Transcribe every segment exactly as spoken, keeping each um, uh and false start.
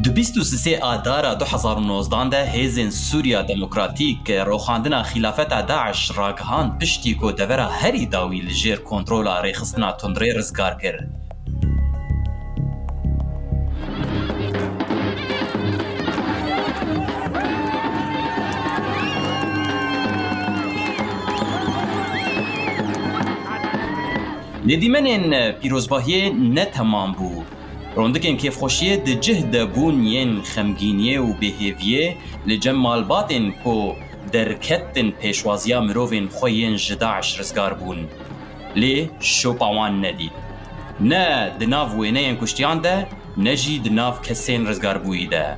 Di bîst û sisê Adara du hezar û nozdan de hêzên Sûriya Demokratîk roxandina xîlafeta DAIŞ ragihand, piştî ku devera herî dawî li jêr kontrola rêxistina tundrê rizgar kir. Lê dîmenên pîrozbahiyê ne temam bû. Rondikên kêfxweşiyê di cih de bûn yên xemgîniyê û bêhêviyê li cem malbatên ku derketin pêşwaziya mirovên xwe yên ji DAIŞ rizgar bûn. Lê şopa wan nedît. Ne di nav wêneyên kuştiyan de, ne jî di nav kesên rizgarbûyî de.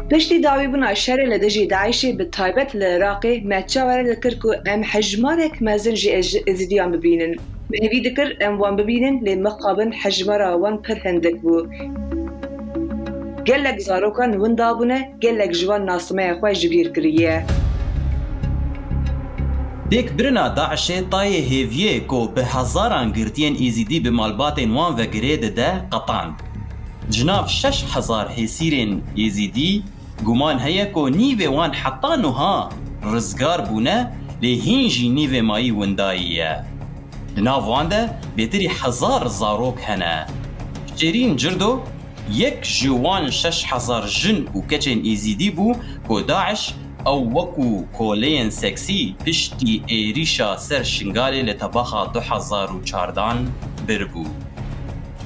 Piştî dawîbûna şerê li dijî DAIŞê, bi taybet li Iraqê, me çawa dikir ku em hejmarek mezin ji Êz-, Êzidiyan bibînin. Me hêvî dikir em wan bibînin, lê mixabin hejmara wan pir hindik bû. Gelek zarokan winda bûne, gelek ji wan nasnameya xwe ji bîr kiriye. Têkbirina DAIŞê tayê hêviyê ku bi hezaran girtiyên Êzidî bi malbatên wan ve girê dide, qetand. Ji nav şeş hezar hêsîrên Êzidî guman heye ku nîvê wan heta nuha rizgar bûne, lê hîn jî nîvê mayî windayî ye. Di nav wan de bêtirî hezar zarok hene. Şêrîn Cirdo yek ji wan şeş hezar jin û keçên Êzîdî bû ku DAIŞ ew wekû koleyên seksî piştî êrîşa ser Şingalê li tebaxa du hezar û çardan biribû.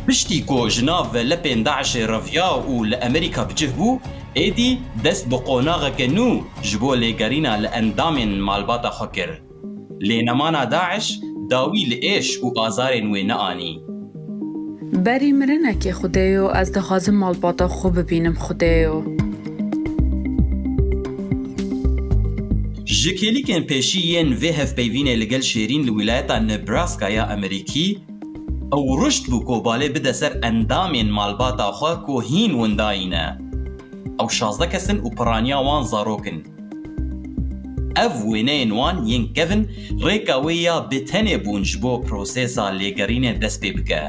Piştî ku ji nav lepên DAIŞê reviya û li Amerîka bi cih bû, êdî dest bi qonaxeke nû ji bo lêgerîna li endamên malbata xwe kir. Lê nemana DAIŞ dawî li êş û azarên wê neanî. Berî mirinekê Xwedêyo, ez dixwazim malbata xwe bibînim Xwedêyo. Ji kêlîkên pêşî yên vê hevpeyvînê li gel Şêrîn li wîlayeta Nebraska ya Amerîkî, ew ruşt bû ku balê bide ser endamên malbata xwe ku hîn windayî ne. Ew şazdeh kes in û piraniya wan zarok in. Ev wêneyên wan yên kevin rêka wê ya bi tenê bûn ji bo prosesa lêgerînê dest pê bike.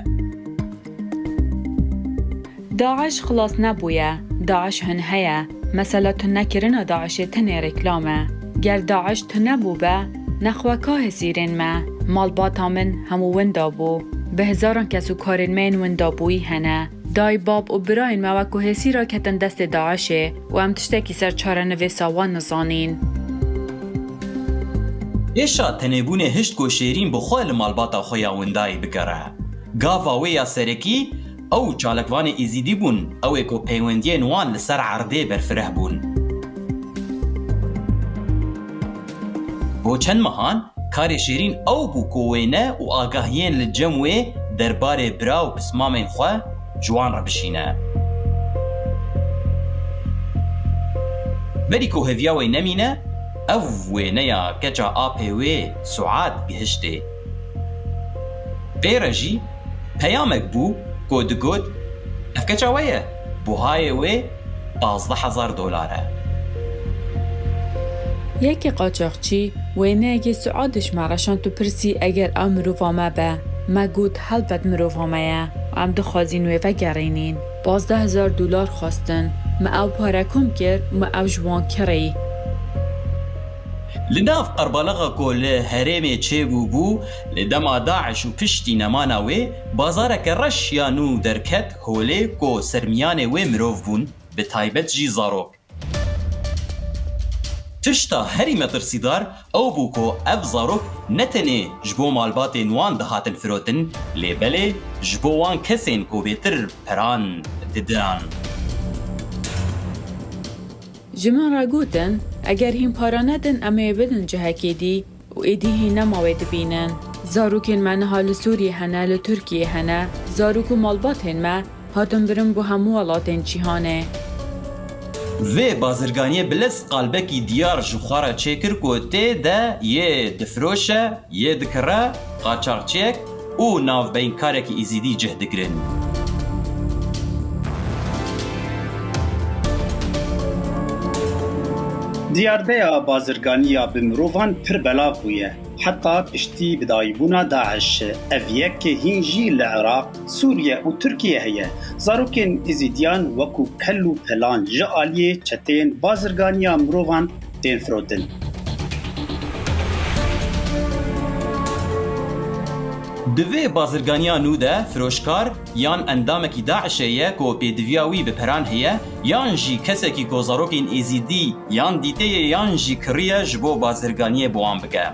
DAIŞ xilas nebûye, DAIŞ hin heye. Mesela tunekirina DAIŞê tenê reklam e. Ger DAIŞ tune bûbe, nexwe ka hesîrên me, malbata min hemû winda bû. Bi hezaran kes û karên me yên winda bûyî hene. Dayik, bab û birayên me wekû hêsîra ketin destê DAIŞê û em tiştekî ser çarenivîsa wan nizanîn. Êşa tenêbûnê hişt ku Şêrîn bi xwe li malbata xwe ya windayî bigere. Gava wê ya serekî ew çalakvanê Êzîdî bûn, ew ê ku peywendiyên wan li ser erdê berfireh bûn. Bo çend mehan, karê Şêrîn ew bû ku wêne û agahiyên li cem wê derbarê bira û pismamên xwe ji wan re bişîne. Berî ku heviya wê nemîne, ev wêneya keça apê wê Suad gihiştê. Pê re jî peyamek bû ku digot, ev keça we ye, buhayê wê pazdeh hezar dolar e. Yekê qaçaxçî wêneyekê Suadê ji me re şand û pirsî eger ew mirova me be. Me got, helbet mirova me ye. Em dixwazîn wê vegerînîn. Pazdeh hezar dolar xwestin. Me ew pare kom kir û me ew ji wan kirî. Li nav qerbalaxa ku li herêmê çêbûbû, li dema DAIŞ û piştî nemana wê, bazareke reş ya nû derket holê ku sermiyanê wê mirov bûn, bi taybet jî zarok. Tişta herî metirsîdar ew bû ku ev zarok ne tenê ji bo malbatên wan dihatin firotin, lê belê ji bo wan kesên ku bêtir peran didan. Ji min re gotin, eger hîn para nedin, em ê bidin cihekê dî û êdî hîn nema wê dibînin. Zarokên me niha li Sûriyê hene, li Tirkiyê hene. Zarok û malbatên me hatin birin bo hemû welatên cîhanê. Vê bazirganiyê bi lez qalbekî diyar ji xwe re çêkir ku tê de yê difiroşe, yê dikire, qaçaxçiyek û navbeynkarekî Êzîdî cih digirin. Diyardeya bazirganiya bi mirovan pir belav bûye. Heta piştî bidayîbûna DAIŞ, ev yek hîn jî li Iraq, Sûriye û Tirkiye heye. Zarokên Êzîdiyan wekû kel û pelan ji aliyê çeteyên bazirganiya mirovan tên firotin. Di vê bazirganiya nû de firoşkar yan endamekî DAIŞê ye ku pêdiviya wî bi peran heye, yan jî kesekî ku zarokên Êzîdî yan dîtê ye yan jî kiriye ji bo bazirganiyê bi wan bike.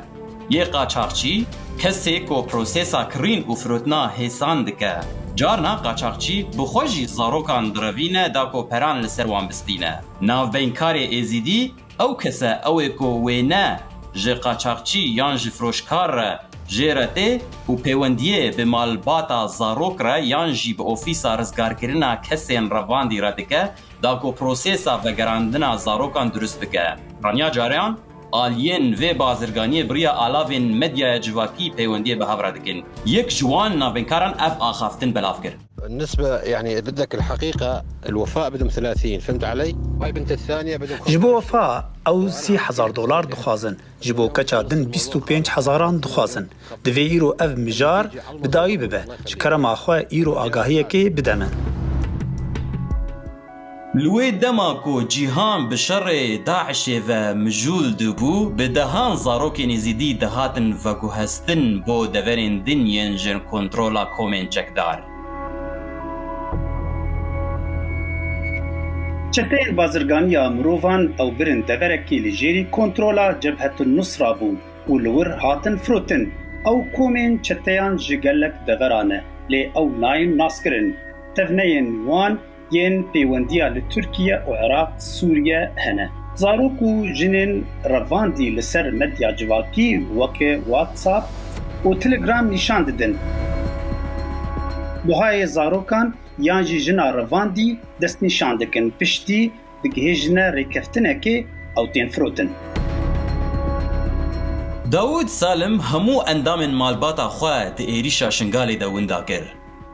Yê qaçaxçî, kesê ku prosesa kirîn û firotina hêsan dike. Carna qaçaxçî bi xwe jî zarokan direvîne da ku peran li ser wan bistîne. Navbeynkarê Êzîdî ew kes e, ew ê ku wêne ji qaçaxçî yan ji firoşkar re jê re tê û pêwendiyê bi malbata zarok re yan jî bi ofîsa rizgarkirina kesên revandî re dike, da ku prosesa vegerandina zarokan durust bike. Raniya careyan, aliyên vê bazirganiyê bi riya alavên medyaya civakî peywendiyê bi hev re dikin. Yek ji wan navbeynkar an ev axaftin belav kir. النسبة، يعني، بدك الحقيقة، الوفاء بدهم ثلاثين، فهمت علي؟ هاي بنت الثانية بدهم Ji bo خمسة آلاف. Wefa, ew sî hezar dolar dixwazin, ji bo keça din bîst û pênc hezaran dixwazin. Divê îro ev mijar bi dawî bibe. Ji kerema xwe îro agahiyekê bide me. Li wê dema ku cîhan bi şerê DAIŞê ve mijûl dibû, bi dehan zarokên Êzîdî dihatin veguhestin bo deverên din yên ji kontrola komên çekdar. Çeteyên bazirganiya mirovan ew birin deverekî li jêrî kontrola Cebhetun Nusra bû û li wir hatin firotin. Ew komên çeteyan ji gelek devera ne, lê ew nayên naskirin. Tevneyên wan yên pêwendiya li Tirkiye û Iraq, Sûriye hene. Zarok û jinên revandî li ser medya civakî weke WhatsApp û Telegram nîşan didin. Buhayê zarokan yan jî jina revandî destnîşan dikin, piştî digihêjine rêkeftinekê ew tên firotin. Dawûd Salim hemû endamên malbata xwe di êrîşa Şingalê de winda kir.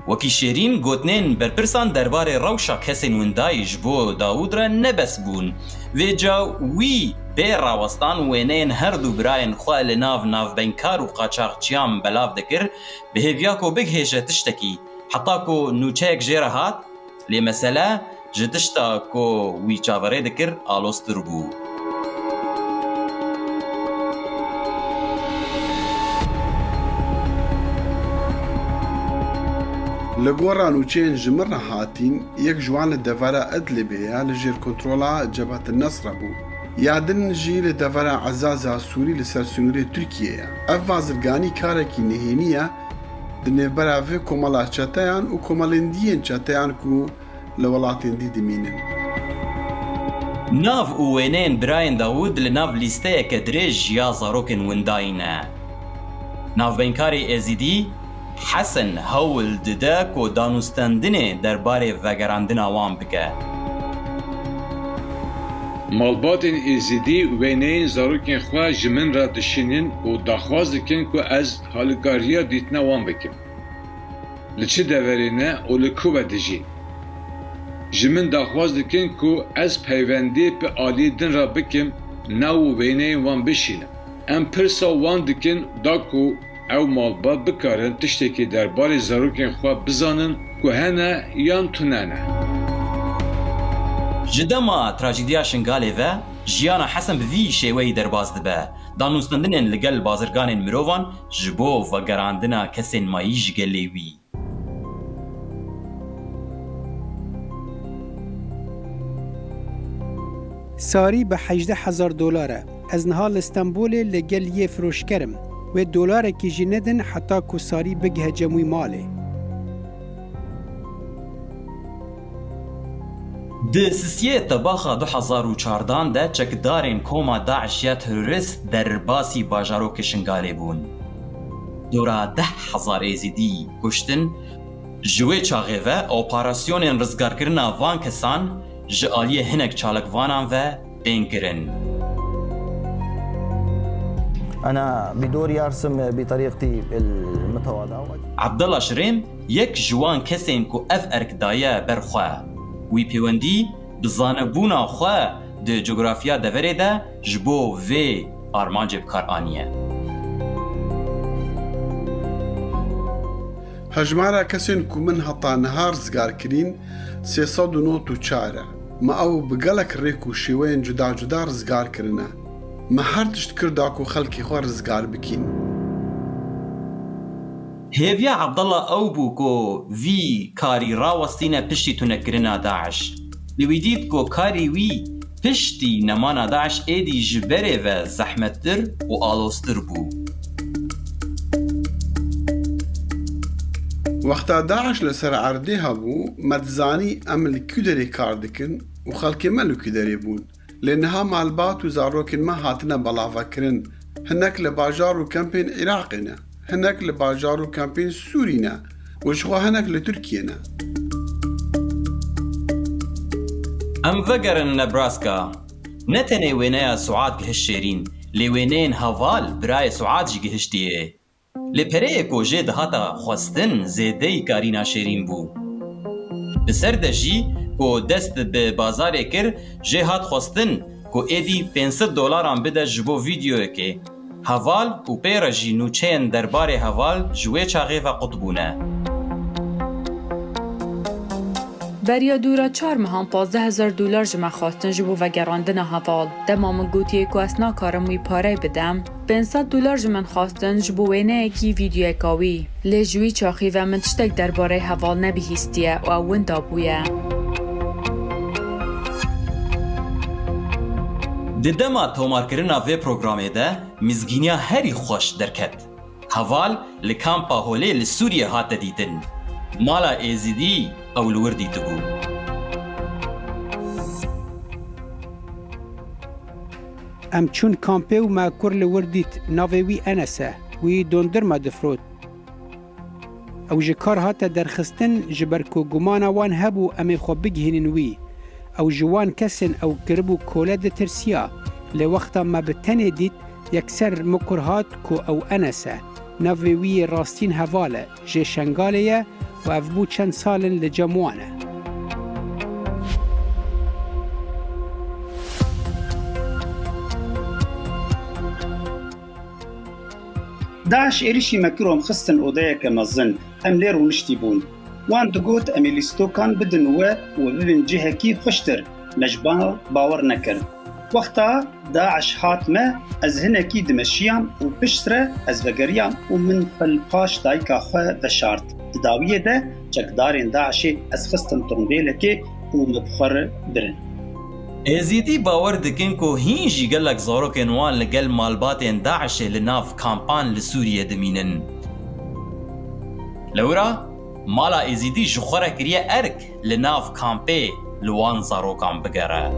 Wekî Şêrîn, gotinên berpirsan derbarê rewşa kesên windayî ji bo Dawûd re ne bes bûn. Vêca wî bê rawestan wêneyên her du birayên xwe li nav navbeynkar û qaçaxçiyan belav dikir, bi hêviya ku bigihêje tiştekî, heta ku nûçeyek jê re hat, lê mesele ji tişta ku wî çaverê dikir aloztir bû. Li gora nûçeyên ji min re hatîn, yek ji wan li devera Idlibê ya li jêr kontrola Cebhet Nesra bû. Ya din jî li devera Ezaza Sûrî li ser sînorê Tirkiyê ye. Ev bazirganî karekî nehênî ye di nêvbera vê komela çeteyan û komelên dî yên çeteyan ku li welatên dî dimînin. Nav û wêneyên birayên Dawûd li nav lîsteyeke dirêj ya zarokên windayî ne. Navbeynkarê Êzîdî Hesen hewl dide ku danûstendinê derbarê vegerandina wan bike. Malbatên Êzîdî wêneyên zarokên xwe ji min re dişînin û daxwaz dikin ku ez halîkariya dîtina wan bikim. Li çi deverê ne û li ku ve dijîn? Ji min daxwaz dikin ku ez peywendiyê bi aliyê din re bikim, nav û wêneyên wan bişînim. Em pirsa wan dikin da ku ew malbat bikarin tiştekî derbarê zarokên xwe bizanin ku hene yan tune ne. Ji dema trajediya Şingalê ve, jiyana Hesen bi vî şêweyî derbas dibe. Danûstendinên li gel bazirganên mirovan ji bo vegerandina kesên mayî ji gelê wî. Sarî bi hejdeh hezar dolar e. Ez niha li Stenbolê li gel yê firoşker im. Wê dolarekî jî nedin heta ku sarî bigihe cem wî malê. Di sisiyê Tebaxa du hezar û çardan de çekdarên koma DAIŞ ya terorîst derbasî bajarokê Şingalê bûn. Dora deh hezar Êzîdî kuştin. Ji wê çaxê ve operasyonên rizgarkirina van kesan ji aliyê hinek çalakvanan ve tên kirin. أنا بدوري أرسم بطريقتي المتواضعة. Abdullah Şirêm yek ji wan kesên ku ev erk daye ber xwe. Wî pêwendî bi zanebûna xwe di cografiya deverê de ji bo vê armancê bi kar aniye. Hejmara kesên ku min heta niha rizgar kirîn sê sed û nod û çar e. Me ew bi gelek rêk û şêweyên cuda cuda rizgar kirine. Me her tişt kir da ku xelkê xwe rizgar bikîn. Hêviya Abdullah ew bû ku vî karî rawestîne piştî tunekirina DAIŞ. Lê wî dît ku karî wî piştî nemana DAIŞ êdî ji berê ve zehmettir û aloztir bû. Wexta DAIŞ li ser erdê hebû, me dizanî em li kî derê kar dikin û xelkê me li kî derê bûn. Lê niha malbat û zarokên me hatine belavekirin. Hinek li bajar û kempên Iraqê ne, hinek li bajar û kempên Sûrî ne û jixwe hinek li Tirkiyê ne. Em vegerin Nebraska. Ne tenê wêneya Suad gihişt Şêrîn, lê wêneyên heval birayê Suad jî gihiştiye. Lê pereyê ku jê dihata xwestin zêdeyî karîna Şêrîn bû. Bi ser de jî ku dest bi bazarê kir, jê hat xwestin ku êdî pênc sed dolaran bide ji bo vîdyoyekê. Heval û pê re jî nûçeyên derbarê heval ji wê çaxê ve qut bûne. Beriya dûra çar mehan pazdeh hezar dolar ji me xwestin ji bo vegerandina heval. Dema min gotiye ku ez nakarim wî parey bidim, pênc sed dolar ji min xwestin ji bo wêneyekî vîdyoyeka wî. Lê ji wî çaxî ve min tiştek derbarê heval nebihîstiye û ew winda bûye. Di dema tomarkirina vê programê de mizgîniya herî xweş derket. Heval li kampa Holê li Sûriyê hate dîtin. Mala Êzidî ew li wir dîtibû. Em çûn kampê û me kur li wir dît. Navê wî Enes e. Wî dondirma difrot. Ew ji kar hate derxistin, ji ber ku gumana wan hebû em ê xwe bigihînin wî. Ew ji wan kesên ew kiribû kole ditirsiya, lê wexta me bi tenê dît, yekser mikur hat ku ew Enes e. Navê wî yê rastîn Heval e, jê Şengalê ye û ev bû çend sal in li cem wan e. DAIŞ êrişî me kir û em xistin odeyeke mezin. Em lê rûniştî bûn. Wan digot, em ê lîstokan bidin we û bibin cihekî xweştir. Me ji wan re bawer nekir. Wexta DAIŞ hat me, ez hinekî dimeşiyam û piştre ez vegeriyam û min xwe li paş dayika xwe veşart. Di dawiyê de çekdarên DAIŞê ez xistin tondêlekê û me bi xwe re birin. Êzîdî bawer dikin ku hîn jî gelek zarokên wan li gel malbatên DAIŞê li nav kampan li Sûriyê dimînin. Lewra Mala Êzîdî ji xwe re kiriye erk li nav kampê li wan zarokan bigere.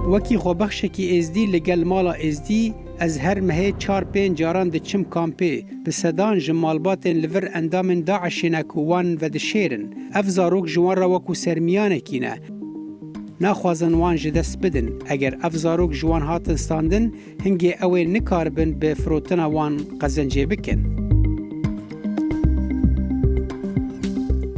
Wekî xwebexşekî Êzdî li gel Mala Êzdî, ez her mehê çar pênc caran diçim kampê. Bi sedan ji malbatên li vir endamên DAIŞê ne ku wan vedişêrin. Ev zarok ji wan re wekû sermiyanekî ne. Naxwazin wan ji dest bidin. Eger ev zarok ji wan hatin standin, hingê ew ê nikaribin bi firotina wan qezencê bikin.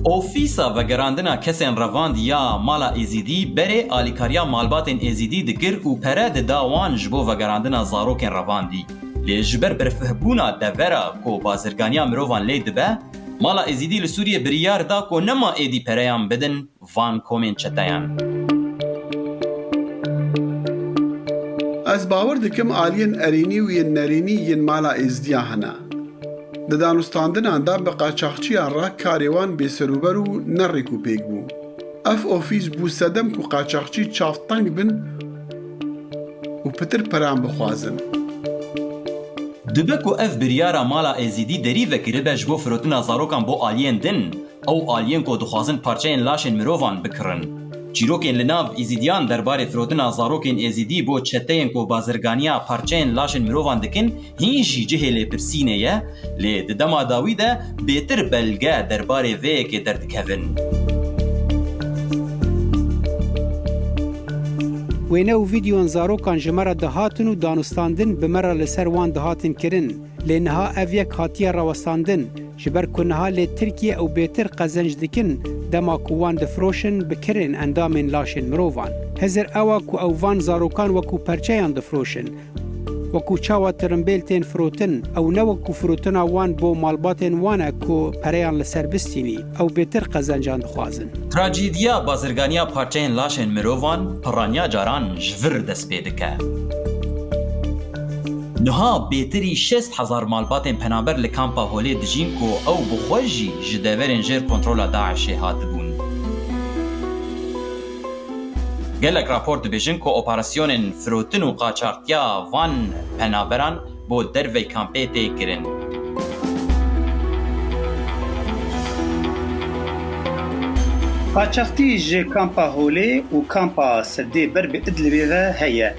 Ofîsa Vegerandina Kesên Revand ya Mala Êzîdî berê alîkariya malbatên Êzîdî dikir û pere dida wan ji bo vegerandina zarokên revandî. Lê ji ber berfihbûna devera ku bazirganiya mirovan lê dibe, Mala Êzîdî li Sûriyê biryar da ku nema êdî pereyan bidin van komên çeteyan. Ez bawer dikim aliyên erênî û yên nerênî yên Mala Êzdiya hene. Di danûstandinan de bi qaçaxçiyan re karê wan bêserûber û ne rêkûpêk bû. Ev ofîs bû sedem ku qaçaxçî çav teng bin û pitir peran bixwazin. Dibe ku ev biryara Mala Êzîdî derî vekiribe ji bo firotina zarokan bo aliyên din, ew aliyên ku dixwazin parçeyên laşên mirovan bikirin. Çîrokên li nav Êzîdiyan derbarê firotina zarokên Êzîdî bo çeteyên ku bazirganiya parçeyên laşên mirovan dikin, hîn jî cihê lêpirsînê ye, lê di dema dawî de bêtir belge derbarê vê yekê derdikevin. Wêne û vîdyoyên zarokan ji me re dihatin û danûstandin bi me re li ser wan dihatin kirin. Lê niha ev yek hatiye rawestandin, ji ber ku niha lê Tirkiye ew bêtir qezenc dikin, dema ku wan difiroşin bi kirên endamên laşên mirovan. Hizir ew e ku ew van zarokan wekû perçeyan difiroşin. Wekû çawa tirimbêl tên firotin, ew ne wekû firotina wan bo malbatên wan e ku pereyan li ser bistînî, ew bêtir qezencan dixwazin. Trajîdiya bazirganiya parçeyên laşên mirovan pirraniya caran ji vir dest pê dike. Niha bêtirî şêst hezar malbatên penaber li kampa Holê dijîn ku ew bi xwe jî ji deverên jêr kontrola DAIŞê hatibûn. Gelek rapor dibêjin ku operasyonên firotin û qaçaxtiya van penaberan bo dervey kampê tê kirin. Qaçaxtî ji kampa Holê û kampa Sedê ber bi Idlibê ve heye.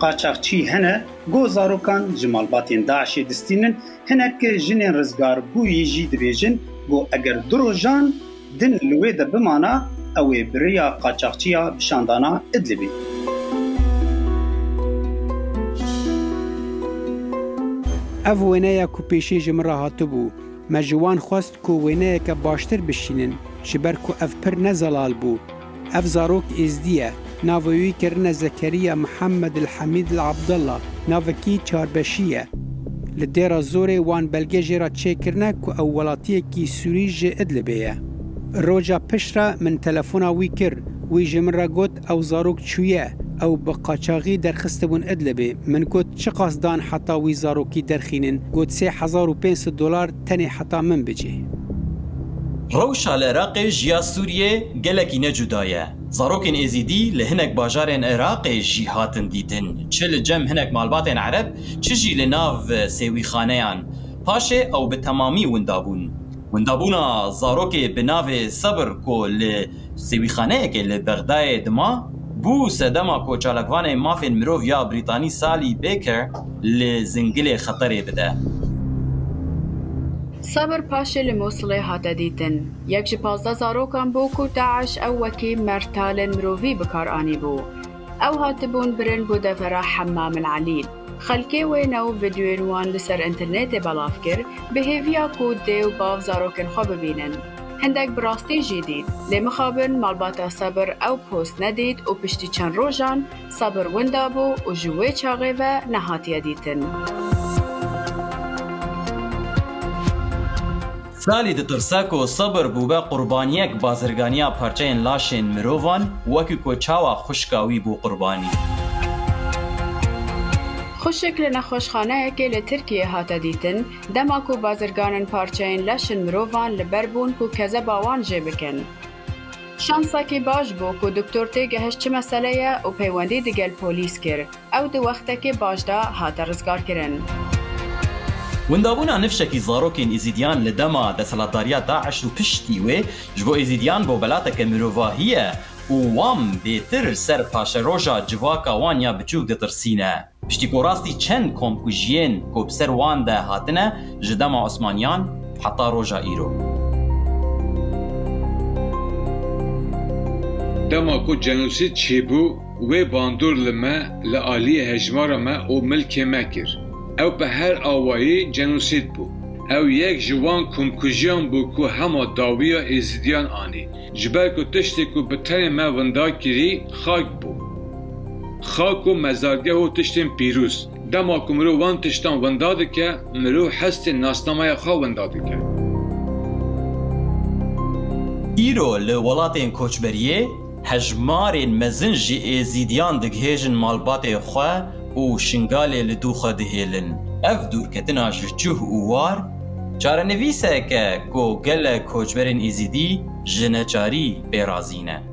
Qaçaxçî hene ku zarokan ji malbatên DAIŞê distînin, hinek jinên rizgarbûyî jî dibêjin ku eger du rojan din li wê de bimana, ew ê bi riya qaçaxçiya bi şandana Idlibê. Ev wêne ye ku pêşî ji min re hatibû. Me ji wan xwest ku wêneyeke baştir bişînin, ji ber ku ev pir ne zelal bû. Ev zarok êzdî ye. Navê wî kirine Zekeriya Mihemed el Hemîd el Abdullah. Navekî çarbeşî ye. Li Dêra Zorê wan belge jê re çêkirine ku ew welatiyekî Sûrî ji Idlibê ye. Roja piştre min telefona wî kir. Wî ji min re got, ew zarok çûye. Ew bi qaçaxî derxistibûn Idlibê. Min got, çiqas dan heta wî zarokî derxînin? Got, sê hezar û pênc sed dolar tenê heta min bicê. Rewşa li Iraqê ji ya Sûriyê gelekî ne cuda ye. Zarokên Êzîdî li hinek bajarên Iraqê jî hatin dîtin, çi li cem hinek malbatên Ereb, çi jî li nav sêwîxaneyan. Paşê ew bi temamî winda bûn. Windabûna zarokê bi navê Sebir ku li sêwîxaneyekê li Bexdayê dima, bû sedema ku çalakvanê mafên mirov ya Brîtanî Sally Baker li zingilê xeterê bide. Sebir paşê li Mûsilê hate dîtin. Yek ji pazdeh zarokan bû ku DAIŞ ew wekî mertalên mirovî bi kar anîbû. Ew hatibûn birin bo devera Hemmam el Elîl. Xelkê wêne û vîdeoyên wan li ser înternetê belav kir, bi hêviya ku dê û bav zarokên xwe bibînin. Hindek bi rastî jî dît, lê mixabin malbata Sebir ew post nedît û piştî çend rojan Sebir winda bû û ji wê çaxê ve nehatiye dîtin. Salî ditirse ku Sebir bûbe qurbaniyek bazirganiya parçeyên laşên mirovan, wekî ku çawa xwişka wî bû qurbanî. Xwişik li nexweşxaneyekê li Tirkiyê hate dîtin, dema ku bazirganên parçeyên leşên mirovan li ber bûn ku kezeba wan jê bikin. Şansekî baş bû ku doktor têgihişt çi mesele ye û peywendî digel polîs kir. Ew di wextekê baş de hate rizgarkirin. Windabûna nifşekî zarokên Êzîdiyan li dema desthilatdariya DAIŞ û piştî wê ji bo Êzîdiyan bobelateke mirovahî ye û wan bêtir ser paşeroja civaka wan ya biçûk ditirsîne. Piştî ku rastî çend komkujiyên ku bi ser wan de hatine ji dema Osmaniyan heta roja îro. Dema ku cenosîd çêbû, wê bandor li me, li aliyê hejmara me û milkê me kir. Ew bi her awayî cenosîd bû. Ew yek ji wan komkujiyan bû ku hema dawiya Êzidiyan anî. Ji ber ku tiştê ku bi tenê me winda kirî, xak bû. Xak û mezargeh û tiştên pîroz. Dema ku mirov wan tiştan winda dike, mirov hestên nasnameya xwe winda dike. Îro li welatên koçberiyê hejmarên mezin ji Êzîdiyan digihêjin malbatê xwe û Şingalê li dû xwe dihêlin. Ev dûrketina ji çuh û war, çarenivîseke ku gelek koçberên Êzîdî ji neçarî pê razî ne.